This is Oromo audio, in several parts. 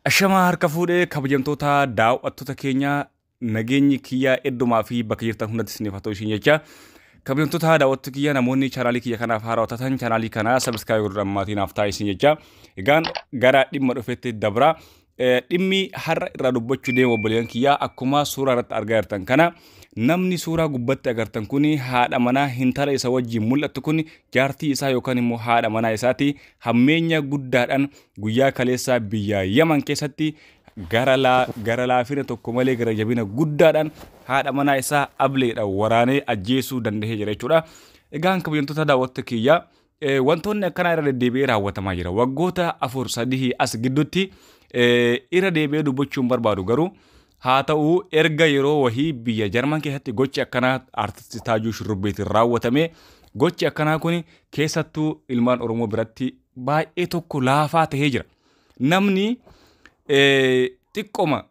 Ashamaa harka fuudhee kabajamtoota daawwattoota keenya, nageenyi kiyyaa eddumaa fi bakka jirtan hundatti isiniif haa ta'u isin jecha. Kabajamtoota daawwattoota kiyya, namoonni chaanaalii kiyya kanaaf haarawaa taatan chaanaalii kana subscribe godhuudhaan maatii naaf ta'a isin jecha. Egaan gara dhimma dhufetti dabra. Dhimmi har'a irraa dubbachuu deemu, obboleeyyan kiyyaa, akkuma suuraa irratti argaa jirtan kana, namni suuraa gubbatti agartan kun haadha manaa intala isa wajjin mul'attu kun jaartii isaa yookaan immoo haadha manaa isaati. Hammeenya guddaadhaan guyyaa kaleessaa biyya Yaman keessatti gara laafina tokko malee, gara jabina guddaadhaan haadha manaa isaa ableedhaan waraanee ajjeesuu danda'ee jira jechuudha. Egaan kabajamtoota daawwattoota kiyyaa, wantoonni akkanaa irra deddeebi'ee raawwatamaa jira. Waggoota 4 3 as gidduutti irra deebi'ee dubbachuu hin barbaadu, garuu haa ta'u, erga yeroo wahii biyya Jarman keessatti gochi akkanaa artisti Taajuu Shurrubbeetiin raawwatame, gochi akkanaa kun keessattuu ilmaan Oromoo biratti baay'ee tokko laafaa tahee jira. Namni xiqqoma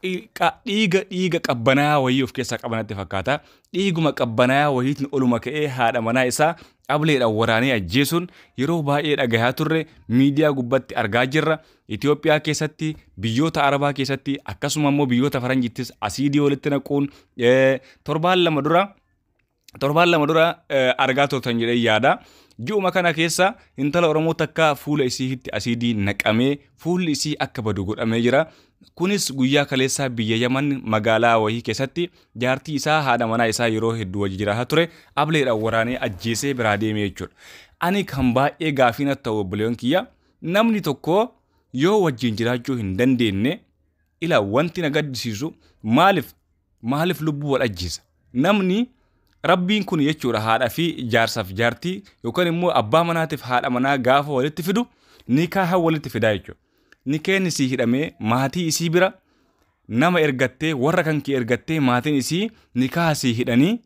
dhiiga qabbanaa'aa wayii of keessaa qabanatti fakkaata. Dhiiguma qabbanaa'aa wayiitiin oluma ka'ee haadha manaa isaa ableedhaan waraanee ajjeesuun yeroo baay'ee dhagahaa turre, miidiyaa gubbatti argaa jirra. Itoophiyaa keessatti, biyyoota Arabaa keessatti, akkasuma immoo biyyoota Faranjiittis asiidii walitti naquun torbaan 2 dura argaa turtan jedhee yaada. Ji'uma kana keessa intala Oromoo takka fuula isiitti asiidii naqamee fuulli isii akka badu godhamee jira. Kunis guyyaa kaleessaa biyya Yaman magaalaa wayii keessatti jaartii isaa, haadha manaa isaa yeroo hedduu wajji jiraataa ture, ableedhaan waraanee ajjeesee biraa deemee jechuudha. Ani kan baay'ee gaafii natti ta'u, obboleewwan kiyya, namni tokko yoo wajjin jiraachuu hin dandeenye, ila wanti na gaddisiisu maaliif lubbuu wal ajjeesa? Namni Rabbiin kun jechuudha haadha fi jaarsaaf jaartii yookaan immoo abbaa manaatiif haadha manaa gaafa walitti fidu nikaaha walitti fidaa jechuudha. Nikeen isii hidhamee maatii isii bira nama ergattee, warra kan kee ergattee, maatiin isii nikaaha sii hidhanii,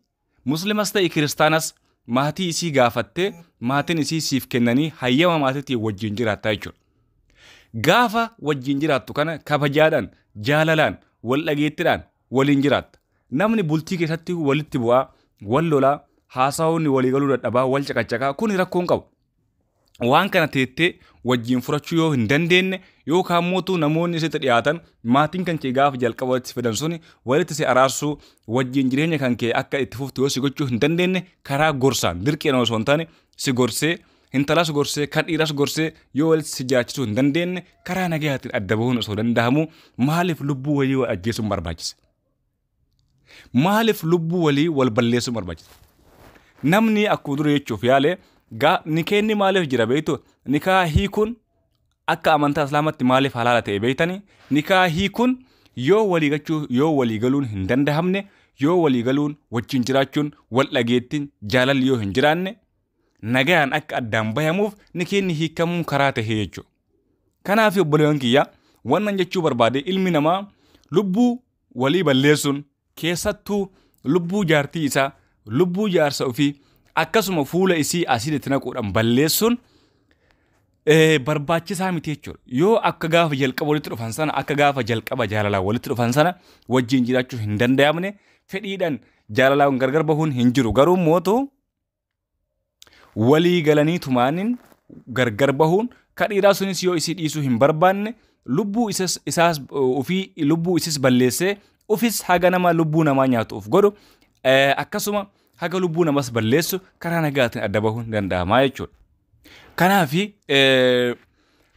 muslimas ta'e kiristaanas, maatii isii gaafattee, maatiin isii siif kennanii, hayyama maatiitiin wajjin jiraattaa jechuudha. Gaafa wajjin jiraattu kana kabajaadhaan, jaalalaan, wal dhageettiidhaan waliin jiraatta. Namni bultii keessatti walitti bu'aa, wal lolaa, haasawonni walii galuu dadhabaa, wal caqacaqaa kun rakkoo hin qabu. Waan kana teettee wajjin furachuu yoo hin dandeenye, yookaan mootuu namoonni isitti dhiyaatan, maatiin kan kee gaafa jalqaba walitti fidan suni walitti si araarsuu, wajjin jireenya kan kee akka itti fuftu yoo si gochuu hin dandeenye, karaa gorsaan, dirqeen osoo hin taane, si gorsee, intalas gorsee, kan dhiiras gorsee, yoo walitti si jiraachisuu hin dandeenye, karaa nagayaatiin adda bahuun osoo danda'amu maaliif lubbuu walii wal ajjeesuun barbaachisa? Maaliif lubbuu walii wal balleessuun barbaachisa? Namni akkuma dura jechuuf yaale, nikeenni maaliif jira beektu? Nikaa hiikuun akka amantaa Islaamatti maaliif halaala ta'e beektanii? Nikaa hiikuun yoo walii gachuu, yoo walii galuun hin dandahamne, yoo walii galuun, wajjin jiraachuun, wal dhageettiin, jaalalli yoo hin jiraanne, nagayaan akka addaan bayamuuf nikeenni hiikamuun karaa tahee jechuudha. Kanaaf obboleewwan kiyya, wannan jechuu barbaade, ilmi namaa lubbuu walii balleessuun, keessattuu lubbuu jaartii isaa, lubbuu jaarsa ofii, akkasuma fuula isii asiiditti naquudhaan balleessuun barbaachisaa miti jechuudha. Yoo akka gaafa jalqaba walitti dhufan sana, akka gaafa jalqaba jaalalaan walitti dhufan sana wajjin jiraachuu hin danda'amne, fedhiidhaan jaalalaan gargar bahuun hin jiru. Garuu mootu walii galanii tumaaniin gargar bahuun, ka dhiiraa sunis yoo isii dhiisuu hin barbaanne, lubbuu isaas ofii, lubbuu isis balleessee, ofis haga nama lubbuu namaa nyaatu of godhu, akkasuma haga lubbuu namas balleessu, karaa nagaatiin adda bahuun danda'amaa jechuudha. Kanaafi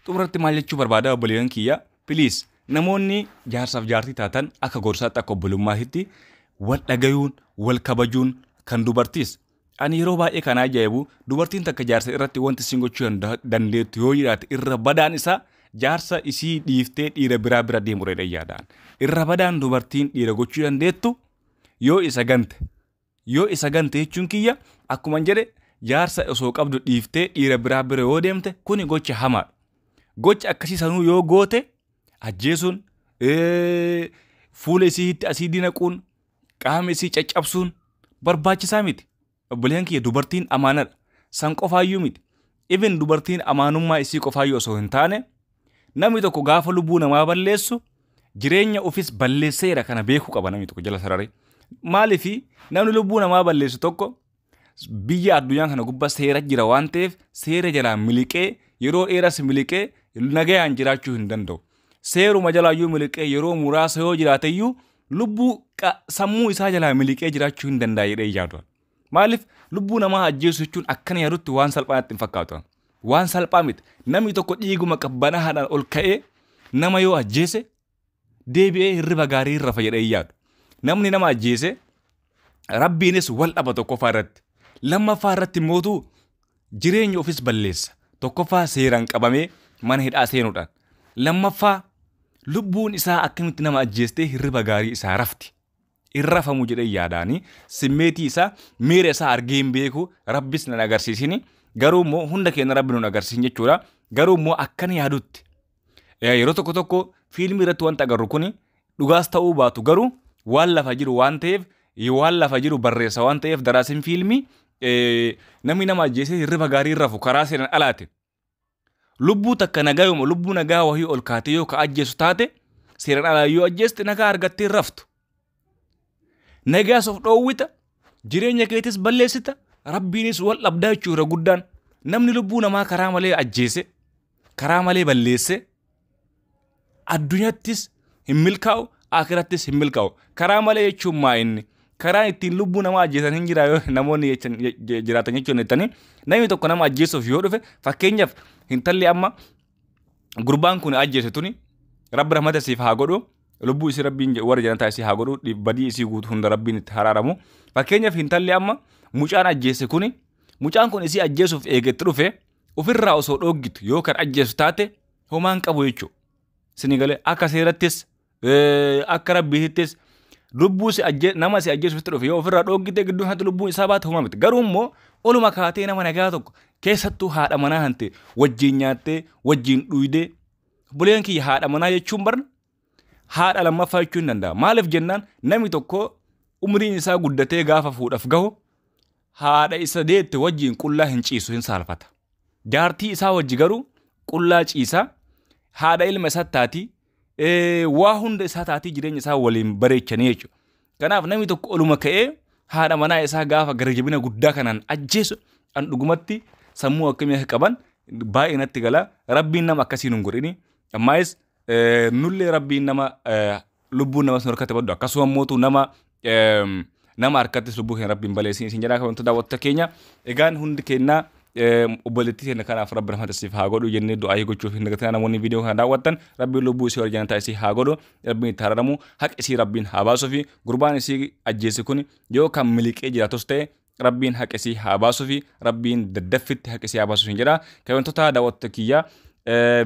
xumuratti maal jechuu barbaada, obboleeyyan kiyya? Please, namoonni jaarsaaf jaartii taatan, akka gorsaatti, akka obbolummaatti wal dhagayuun, wal kabajuun, kan dubartiis, ani yeroo baay'ee kan ajaa'ibu, dubartiin takka jaarsa irratti wanti isin gochuu dandeettu yoo jiraate, irra badaan isaa jaarsa isii dhiiftee dhiira biraa bira deemu dha yaadaan. Irra badaan dubartiin dhiira gochuu dandeettu yoo isa gante, yoo isa gante jechuun kiyya, akkuma jedhe, jaarsa osoo qabdu dhiiftee dhiira biraa bira yoo deemte, kuni gocha hamaadha. Gocha akkasii sanuu yoo goote, ajjeesuun, fuula isiitti asiidii naquun, qaama isii caccabsuun barbaachisaa miti. Obboleen kiyya, dubartiin amaanadha. San qofaayyuu miti. Even dubartiin amaanummaa isii qofaayyuu osoo hin taane, namni tokko gaafa lubbuu namaa balleessu jireenya ofis balleesseera, kana beekuu qaba namni tokko jala sararee. Maaliifi, namni lubbuu namaa balleessu tokko biyya addunyaa kana gubbaa seera jira waan ta'eef, seera jalaa miliqee, yeroo dheeras miliqee nagayaan jiraachuu hin danda'u. seeruma jalaayyuu miliqee yeroo muraasa yoo jiraateyyuu lubbuu sammuu isaa jalaa miliqee jiraachuu hin danda'a jedhee yaadu. Maaliif lubbuu namaa ajjeesu jechuun akkana yaadutti waan salphaa natti hin fakkaatu. Waan salphaa miti. Namni tokko dhiiguma qabbanaadhaan ol ka'ee nama yoo ajjeese deebi'ee hirriba gaarii irra jedhee yaadu. Namni nama ajjeese rabbiinis wal dhaba tokkoffaa irratti. Lammaffaa irratti immoo jireenya ofis balleessa. Tokkoffaa seeraan qabamee mana hidhaa seenuudhaan. Lammaffaa lubbuun isaa akkamitti nama ajjeestee hirriba gaarii isaa rafti. Irrafamu jedhee yaadaanii simmeetii isaa miira isaa argee hin beeku rabbis nan agarsiisini garuu immoo hunda keenya rabbi nun agarsiisin jechuudha. Garuu immoo akkana yaadutti yeroo tokko tokko fiilmii irratti wanta agarru kuni dhugaas ta'uu baatu garuu waan lafa jiru waan ta'eef waan lafa jiru barreessa waan ta'eef daraasiin fiilmii namni nama ajjeesee hirriba gaarii rafu karaa seeraan alaati. Lubbuu takka nagaayuma lubbuu nagaa wahii ol kaatee yoo ka ajjeesu taate seeraan alaa yoo ajjeeste nagaa argattee raftu. Nagaas of dhoowwita jireenya keetis balleessita rabbiinis wal dhabdaa jechuudha guddaan namni lubbuu namaa karaa malee ajjeese karaa malee balleesse addunyaattis hin milkaa'u akirattis hin milkaa'u karaa malee jechuun maa inni karaan ittiin lubbuu namaa ajjeesan hin jira yoo namoonni jiraatan jechuun jettanii namni tokko nama ajjeesuuf yoo dhufe fakkeenyaaf intalli amma gurbaan kun ajjeese tuni rabbi rahmata siif haa godhu lubbuu isii rabbiin warra jiran isii haa godhu badii isii guutuu hunda rabbiin itti haraaramu fakkeenyaaf intalli amma mucaan ajjeese kuni mucaan kun isii ajjeesuuf eegetti dhufe ofirraa osoo dhooggitu yoo kan ajjeesu taate homaan qabu jechuudha. Isinii galee akka seerattis akka rabbiittis lubbuu si nama si ajjeesuuf dhufe yoo ofirraa dhooggite gidduu sanatti lubbuun isaa baate homaa miti. Garuu immoo oluma kaatee nama nagaa tokko keessattuu haadha manaa hante wajjin nyaattee wajjin dhuydee buleen kiyya haadha manaa jechuun barna haadha lammaffaa jechuu hin danda'a. Maaliif jennaan namni tokko umriin isaa guddatee gaafa fuudhaaf gahu haadha isa deette wajjin qullaa hin ciisu hin saalfata. Jaartii isaa wajji garuu qullaa ciisa haadha ilma isaa taatii waa hunda isaa taatii jireenya isaa waliin bareechanii jechuudha. Kanaaf namni tokko oluma ka'ee haadha manaa isaa gaafa gara jabina guddaa kanaan ajjeesu an dhugumatti sammuu akkamii akka qaban baay'ee natti gala rabbiin nama akkasii nun godhini ammaayis nullee rabbiin nama lubbuun nama sun harkatti baddu akkasuma mootu nama nama harkattis lubbuu keenya rabbiin baleessin isin jedhaa kabajamtoota daawwattoota keenya egaan hundi keenyaa obboleettii keenya kanaaf rabbi rahmata siif haa godhu jennee du'aa gochuuf hin dagatinaa namoonni viidiyoo kana daawwattan rabbiin lubbuu isii warra jannata isii haa godhu rabbiin itti haraaramu haqi isii rabbiin haa baasuu fi gurbaan isii ajjeese kun yoo kan miliqee jiraatus ta'e rabbiin haqa isii haa baasuu fi rabbiin daddaffitti haqa isii haa baasuu hin jedha kabajamtoota daawwattoota kiyyaa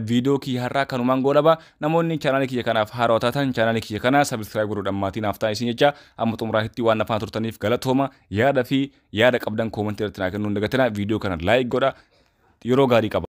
viidiyoo kiyya har'aa kanumaan goolaba namoonni chaanaalii kiyya kanaaf haarawaa taatan chaanaalii kiyya kana subscribe godhuudhaan maatii naaf ta'aa isin jecha amma xumuraatti waan nafaan turtaniif galatooma yaada fi yaada qabdan koomentii irratti naa kennuu hin dagatinaa viidiyoo kana like godha yeroo gaarii qaba.